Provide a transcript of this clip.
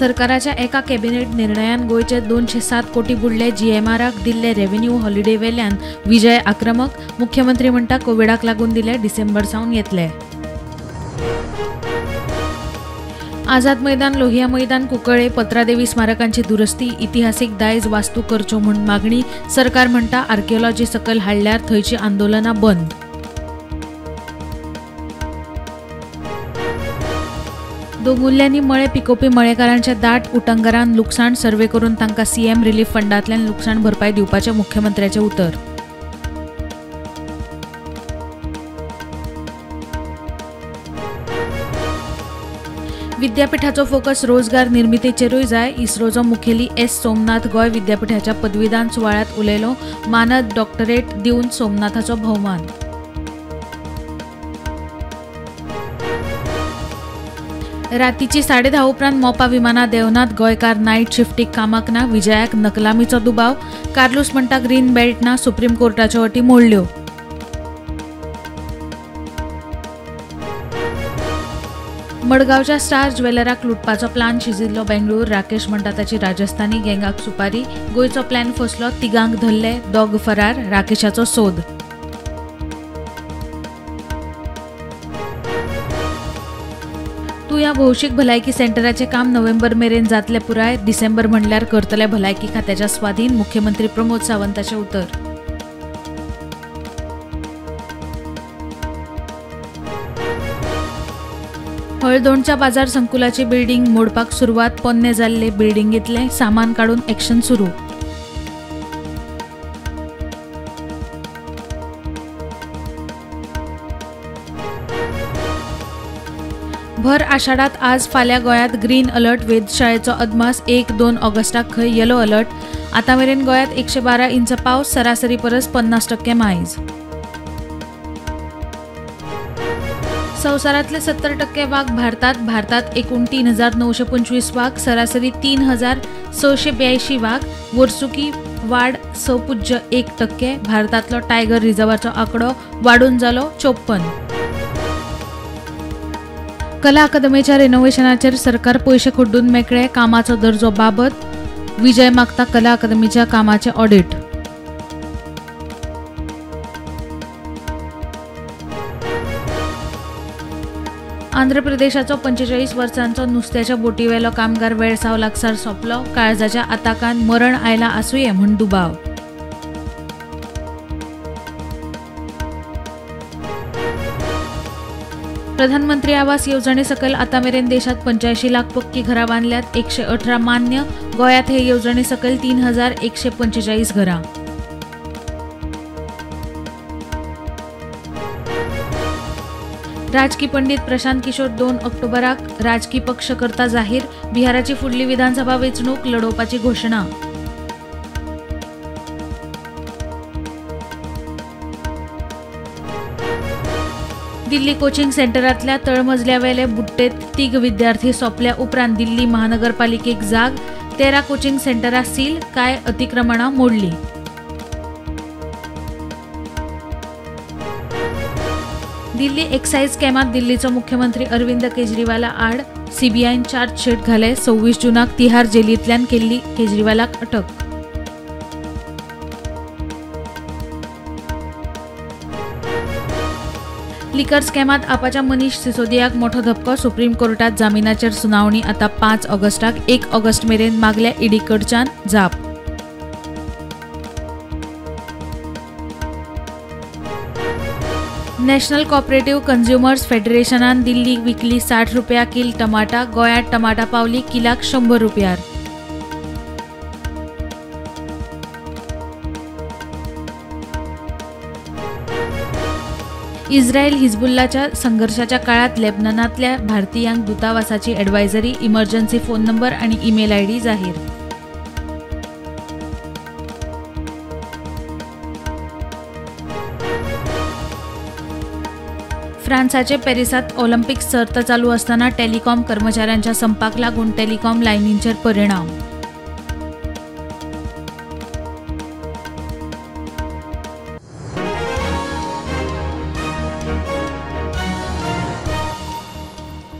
सरकाराच्या एका कॅबिनेट निर्णयान गोंयचे 207 कोटी बुडले. जीएमआराक दिल्ले रेव्हेन्यू हॉलिडे वेल्यान विजय आक्रमक. मुख्यमंत्री म्हणटा कोविडाक लागून दिले, डिसेंबर सावन येतले. आझाद मैदान, लोहिया मैदान, कुंकळे, पत्रादेवी स्मारकांची दुरुस्ती, इतिहासीक दायज वास्तू करच्यो म्हूण मागणी. सरकार म्हणटा आर्किओलॉजी सकयल हाडल्यार थंयची आंदोलनां बंद. दोंगुल्ल्यांनी मळे पिकोवपी मळेकारांच्या दाट उटंगरान लुकसाण सर्वे करून तांकां सीएम रिलीफ फंडांतल्यान लुकसाण भरपाय दिवपाचें मुख्यमंत्र्याचें उतर. विद्यापीठाचो फोकस रोजगार निर्मितीचेरूय जाय. इस्रोचो मुखेली एस सोमनाथ गोंय विद्यापीठाच्या पदवीदान सुवाळ्यांत उलयलो. मानद डॉक्टरेट दिवन सोमनाथाचो भोवमान. रातीची 10:30 उपरांत मोपा विमानां देवनाथ गोंयकार नायट शिफ्टीक कामाक ना. विजयाक नकलामीचो दुबाव. कार्लूस म्हणटा ग्रीन बेल्ट ना, सुप्रीम कोर्टाच्यो अटी मोडल्यो. मडगांवच्या स्टार ज्वेलराक लुटपाचो प्लान शिजिल्लो बेंगळूर. राकेश म्हणटा ताची राजस्थानी गँगाक सुपारी. गोंयचो प्लॅन फसलो, तिगांक धरले, दोग फरार. राकेशाचो सोद. तुया भौशीक भलायकी सेंटराचें काम नोव्हेंबर मेरेन जातलें पुराय. डिसेंबर म्हणल्यार करतले भलायकी खात्याच्या स्वाधीन. मुख्यमंत्री प्रमोद सावंताचें उतर. हळदोणच्या बाजार संकुलाची बिल्डींग मोडपाक सुरवात. पोन्ने जाल्ले बिल्डिंगेंतलें सामान काडून एक्शन सुरू. भर आषाढात आज फाल्यां गोंयांत ग्रीन अलर्ट. वेधशाळेचो अदमास 1-2 ऑगस्टाक खंय येलो अलर्ट. आतां मेरेन गोंयांत 112 इंच पावस, सरासरी परस 50% मायज. संवसारांतले 70% वाग भारतात. भारतात एकूण 3,925 वाग, सरासरी 3,682 वाग. वर्सुकी वाड 6.1%. भारतांतलो टायगर रिझर्वाचो आंकडो वाडून जालो 54. कला अकादमीच्या रेनोव्हेशनाचेर सरकार पयशे खड्डून मेकळे. कामाचो दर्जो बाबत. विजय मागता कला अकादमीच्या कामाचें ऑडिट. आंध्र प्रदेशाचो 45 वर्सांचो नुस्त्याच्या बोटीवेलो कामगार वेळसांव लागसार सोंपलो. काळजाच्या आताकान मरण आयला आसुये म्हूण दुबाव. प्रधानमंत्री आवास येवजणे सकयल आतां मेरेन देशांत 85 लाख पक्की घरां बांदल्यात. 118 मान्य. गोंयांत हे येवजणे सकयल 3,145 घरां. राजकी पंडित प्रशांत किशोर 2 ऑक्टोबराक राजकी पक्ष करता जाहीर. बिहाराची फुडली विधानसभा वेंचणूक लढोवपाची घोशणा. दिल्ली कोचिंग सेंटरांतल्या तळमजल्यावेले बुट्टेत 3 विद्यार्थी सोंपल्या उपरांत दिल्ली महानगरपालिकेक जाग. 13 कोचिंग सेंटरां सील, कांय अतिक्रमणां मोडलीं. दिल्ली एक्सायज स्कॅमांत दिल्लीचो मुख्यमंत्री अरविंद केजरीवाला आड सीबीआयन चार्जशीट घाले. 26 जूनाक तिहार जेलींतल्यान केल्ली केजरीवालाक अटक. लिकर स्कॅमांत आपाच्या मनीष सिसोदियाक मोठो धपको. सुप्रीम कोर्टात जामिनाचेर सुनावणी आतां 5 ऑगस्टाक. 1 ऑगस्ट मेरेन मागल्या ईडी कडच्यान जाप. नॅशनल कॉपरेटिव्ह कंझ्युमर्स फेडरेशनान दिल्ली विकली 60 रुपया कील टमाटा. गोंयांत टमाटा पावली किलाक 100 रुपयार. इस्रायल हिजबुल्लाच्या संघर्षाच्या काळात लेबननांतल्या भारतीयांक दूतावासाची ॲडवायझरी. इमर्जन्सी फोन नंबर आणि ईमेल आयडी जाहीर. फ्रान्साचे पॅरिसात ऑलिम्पिक सर्त चालू असताना टेलिकॉम कर्मचाऱ्यांच्या संपाक लागून टेलिकॉम लायनींचेर परिणाम.